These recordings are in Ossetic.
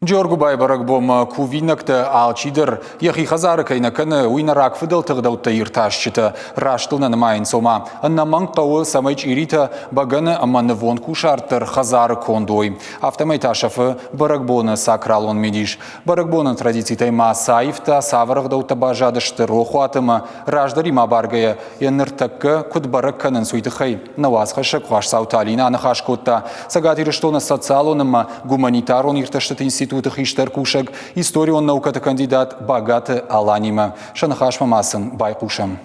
Джоргуыбайы бӕрӕгбонмӕ кувинӕгтӕ алчидӕр йӕхи хӕдзары кӕй нӕ кӕны, уый нӕ рагфыдӕлты ӕгъдӕуттӕ иртасджытӕ растыл нӕ нымайынц. Ома, ӕнӕмӕнг хъӕуы, цӕмӕй чъиритӕ, бӕгӕны ӕмӕ нывонд кусарт дӕр хӕдзары конд уой. Афтӕмӕй та сӕфы бӕрӕгбоны сакралон мидис. Бӕрӕгбоны традицитӕй ма цы аивта, цавӕр ӕгъдӕуттӕ баззадысты рохуаты ӕмӕ раздӕримӕ абаргӕйӕ йӕ ныртӕккӕ куыд бӕрӕг кӕнынц, уый тыххӕй нӕ уацхӕссӕг Хуасдзауты Алинӕ аныхас кодта Цӕгат Ирыстоны социалон ӕмӕ гуманитарон иртӕстыты институты хистӕр кусӕг, историон наукӕты кандидат Багаты Аланимӕ. Сӕ ныхасмӕ ма сын байхъусӕм.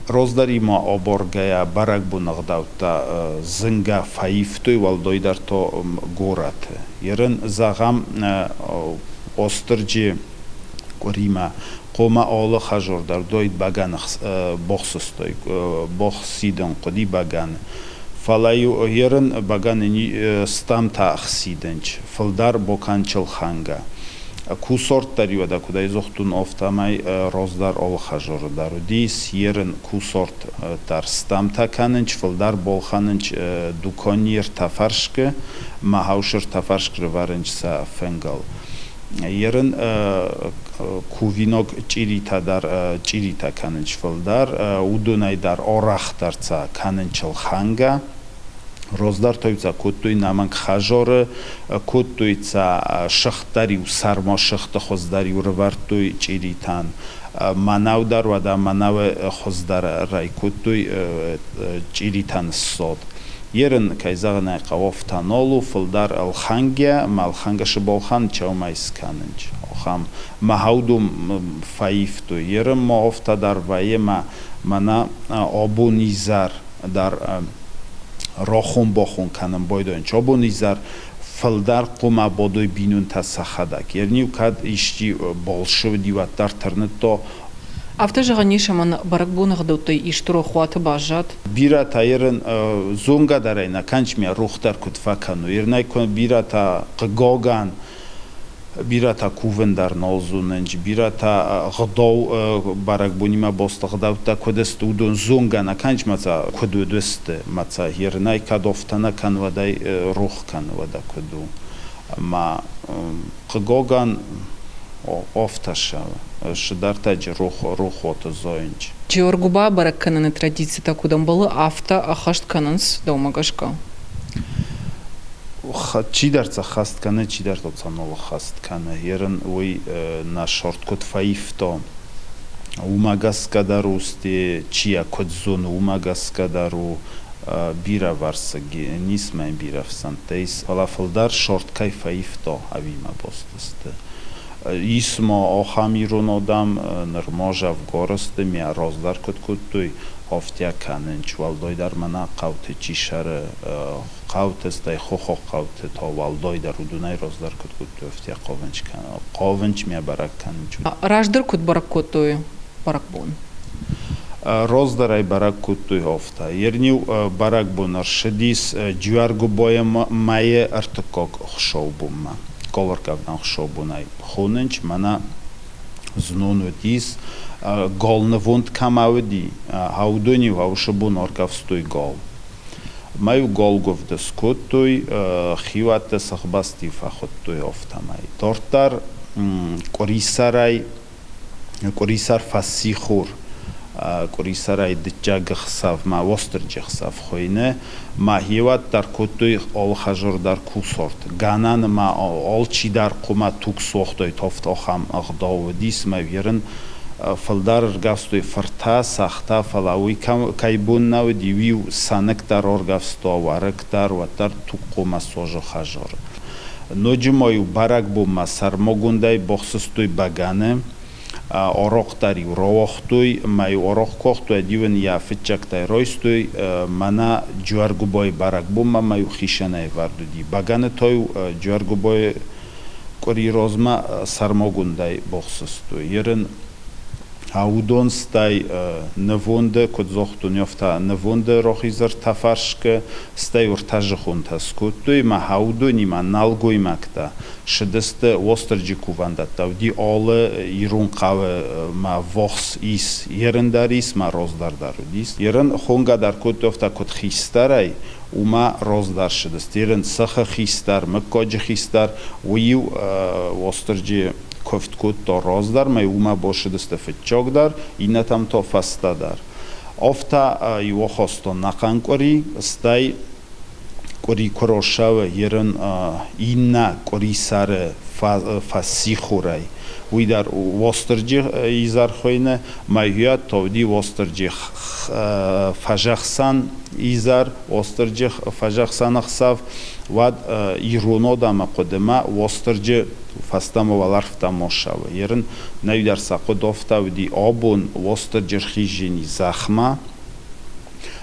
Раздӕримӕ абаргӕйӕ бӕрӕгбоны ӕгъдӕуттӕ зынгӕ фӕивтой, уӕлдайдӕр та горӕты. Ерын, зӕгъӕм, Остырджи къуыримӕ хъуамӕ алы хӕзор дӕр дойд бӕгӕны бахсыстой, бахсидын хъуыди бӕгӕны. Фӕлӕ-иу ерын бӕгӕны стӕмтӕ ӕхсидынч, фылдӕр боканчыл хӕнгӕ. Кусорт дӕр-иу уӕдӕ куыдӕй зыгътон, афтӕмӕй раздӕр алы хӕзоры дӕр уыдис ерын кусорт дӕр стӕмтӕ кӕнынч, фылдӕр балхӕнынч дуканийы ртӕ фӕрскы, мӕ хаусы ртӕ фӕрск рывӕрынч сӕ фынгыл. Ерын кувинаг чъиритӕ дӕр чъиритӕ кӕнынч фылдӕр, уыдонӕй дӕр арӕхдӕр цӕ кӕнынч ӕлхӕнгӕ. Раздӕр та-иу цӕ кодтой нӕмӕнг хӕзары, кодтой цӕ сыгъд дӕр-иу сӕрма сыгъды хуыз дӕр-иу рывӕрдтой чъиритӕн. Мӕнӕу дӕр уӕдӕ мӕнӕуы хуыз дӕр райкодтой чъиритӕн ссад. Ерын, кӕй зӕгъын ӕй хъӕуы, фтанол у, фылдӕр ӕлхӕнгӕ ӕмӕ ӕлхӕнгӕ сыбӕлхӕн чӕумӕй скӕнынч. Ахӕм мӕхӕудом фӕивтой. Ерын ма афтӕ дӕр вӕййы ӕмӕ мӕнӕ абон изӕр дӕр рахон-бахон кӕнын байдайынч. Абон изӕр фылдӕр хъуамӕ бадой бинонтӕ сӕхӕдӕг. Ерын-иу кӕд исчи балшы уыди, уӕддӕр тырныдта. Афтӕ зӕгъӕн ис, ӕмӕ бӕрӕгбоны ӕгъдӕуттӕй исты рохуаты баззад? Бирӕтӕ ерын зонгӕ дӕр ӕй нӕ кӕнчмӕ рух дӕр куыд фӕкӕной. Ерынӕй бирӕтӕ хъыгагӕн, бирӕтӕ кувын дӕр нал зонынц, бирӕтӕ гъдау бӕрӕгбонимӕ баст ӕгъдӕуттӕ куыд сты, уыдон зонгӕ нӕ кӕнынц ма сӕ куыд уыдысты, ма сӕ ерынӕй кӕд афтӕ нӕ кӕны, уӕд ӕй рох кӕны, уӕдӕ куыд у. Ӕмӕ хъыгагӕн афтӕ сыдӕртӕджы рохуаты зайынц. Джеоргуыба бӕрӕг кӕныны традицитӕ куыд ӕмбӕлы, афтӕ ӕххӕст кӕнынц, дӕумӕ гӕсгӕ? Чидӕр сӕ ххӕст кӕны, чидӕр та сӕ нал ӕххӕст кӕны. Ерын уый нӕ сорт куыд фӕивта, уымӕ гӕсгӕ дӕр у, чи йӕ куыд зоны, уымӕ гӕсгӕ дӕр у бирӕвӕрсыг ницымӕ бирӕ ӕфсӕнттӕ ис, фӕлӕ фылдӕр сорт кӕй фӕивта ӕви мӕ бостысты. Ис ма ахӕм ирон адӕм, нырма зӕвгар сты, мӕ раздӕр куыд кодтой, афтӕ кӕнынц. Уӕлдайдӕр мӕнӕ хъӕуты чи цӕры, хъӕуты, стӕй хохаг хъӕуты та уӕлдайдӕр уыдонӕй раздӕр куыд кодтой, афтӕ хъавынц мӕ бӕрӕг кӕнынц. Раздӕр куыд бӕрӕг кодтой бӕрӕгбон? Раздӕр ӕй бӕрӕг кодтой афтӕ. Ерниу бӕрӕгбон ӕрцыдис Джиуӕргуыбайы мӕйы ӕртыккаг хуыцаубонмӕ. Галӕргӕвдӕн хуыцаубонӕй хонынц, мӕнӕ знон уыдис, гал нывонд кӕмӕ уыди, уыдон-иу ӕвсы бон ӕргӕвстой гал. Мӕ-иу галгуывд скодтой, хиуӕттӕ сыхбӕсты-иу фӕхуыдтой афтӕмӕй. Дарддӕр къуырисӕрӕй Къуырисӕр фӕссихор, къуырисӕрӕй дыккаг ӕхсӕвмӕ Уастырджи ӕхсӕв хуыйны. Ма хеуӕд дӕр кодтой алы хӕзор дӕр кусорт. Гӕнӕны ма алчидӕр хъуамӕ туг суагътой, тофт ахӕм ӕгъдау уыдис мӕ ерын фылдӕр ӕргӕвстой фыртӕ, сӕгътӕ, фӕлӕ уый кӕй бон нӕ уыди, уый сӕныкк дӕр ӕргӕвста, уӕрыкк дӕр, уӕддӕр туг хъуамӕ суаза хӕзоры. Ноджы ма-иу бӕрӕгбонмӕ сӕрмагондӕй бахсыстой бӕгӕны, арахъ дӕр-иу рауагътой, ӕмӕ-иу арахъ куы уагътой, уӕд-иу ын йӕ фыццӕгтӕй райстой, мӕнӕ Джуаргуыбайы бӕрӕгбонмӕ ма-иу хицӕнӕй ӕвӕрд уыди. Бӕгӕны та-иу Джуаргуыбайы къуыри размӕ сӕрмагондӕй бахсыстой. Ерын Уыдон стӕй нывонды, куыд загътон, афтӕ нывонды рахизӕртӕ фӕрскы, стӕй ӕртӕзыхонтӕ скодтой ӕмӕ уыдонимӕ нӕлгоймӕгтӕ ссыдысты Уастырджи кувӕндӕттӕ. Уыди алы ирон хъӕуы ма ввахс ис, ерын дӕр ис, ма раздӕр дӕр уыдис. Ерын хонгӕ дӕр кодтой афтӕ куыд хистӕрӕй. Уымӕ раздӕр ссыдысты. Ерын сыхы хистӕр, мыггаджы хистӕр, уый-иу Уастырджи куывд кодта раздӕр, мӕ уымӕ бацыдысты фыццагдӕр, иннӕтӕм та фӕстӕдӕр. Афтӕ иу ахаста нӕхъӕн къуыри, стӕй къуыри куы рацӕуы, ерын иннӕ къуырисӕры фӕссихорӕй. Уый дӕр Уастырджи изӕр хуыйны, мӕ тауди Уастырджи фӕзӕхсӕн изӕр, Уастырджи фӕзӕхсӕн ӕхсӕв, уӕд ирон адӕмы хъуыдымӕ Уастырджи фӕстӕмӕ уӕлӕрвтӕм ссӕуы. Ерын нӕуидӕр сӕ хъуыды афтӕ уыди, абон Уастырджи рхизджени зӕхмӕ,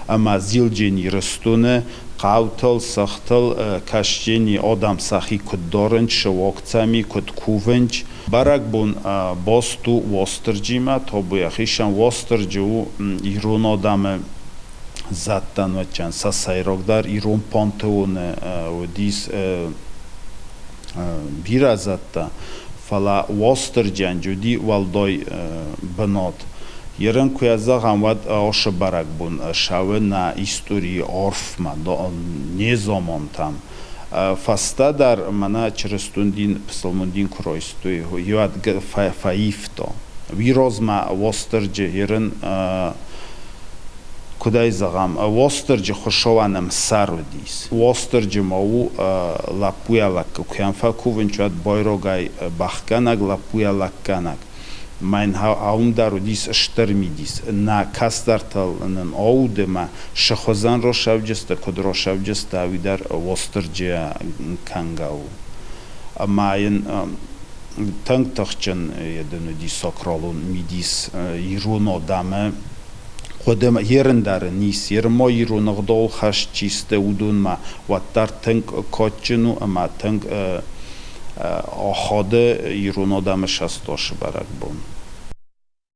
ӕмӕ Зилджен Ирыстоны хъӕутыл, сыхтыл кӕсджени адӕм сӕхи куыд дарынц, сыуагцӕми куыд кувынц. Бӕрӕгбон баст у Уастырджимӕ, табу йӕхицӕн. Уастырджи у ирон адӕмы зӕдтӕн уӕдчӕн сӕ сӕйрагдӕр ирон пантеоны уыдис бирӕ зӕдтӕ, фӕлӕ Уастырджийӕн уыди уӕлдай бынат. Ерын куы зӕгъӕм, уӕд ацы бӕрӕгбон цӕуы нӕ историйы арфмӕ, незамантӕм. Фӕстӕдӕр мӕнӕ чырыстон дин, пысылмон дин куы райстой, уӕд фӕивта. Уый размӕ Уастырджи ерын куыдӕй зӕгъӕм, Уастырджи Хуыцауӕн ӕмсӕр уыдис. Уастырджи ма у лӕппуйӕ лӕггы куы йӕм фӕкувынц, уӕд байрагӕй бӕхгӕнӕг, лӕппуйӕ лӕггӕнӕг. Мӕн ам дӕр уыдис стыр мидис. Нӕ кӕстӕртыл нын ауды мӕ цы хуызӕн росӕвджысты, куыд росӕвджысты, уый дӕр Уастырджийӕ кӕнгӕ у. Ӕмӕ йын тынг тыхджын дын уыди сакралон мидис ирон адӕмы хъуыдымӕ ерын дӕр ын ис. Ерын ма ирон ӕгъдауыл хӕст чи сты, уыдонмӕ уӕддӕр тынг кадджын у ӕмӕ тынг ахады ирон адӕмы сӕстасы бӕрӕгбон.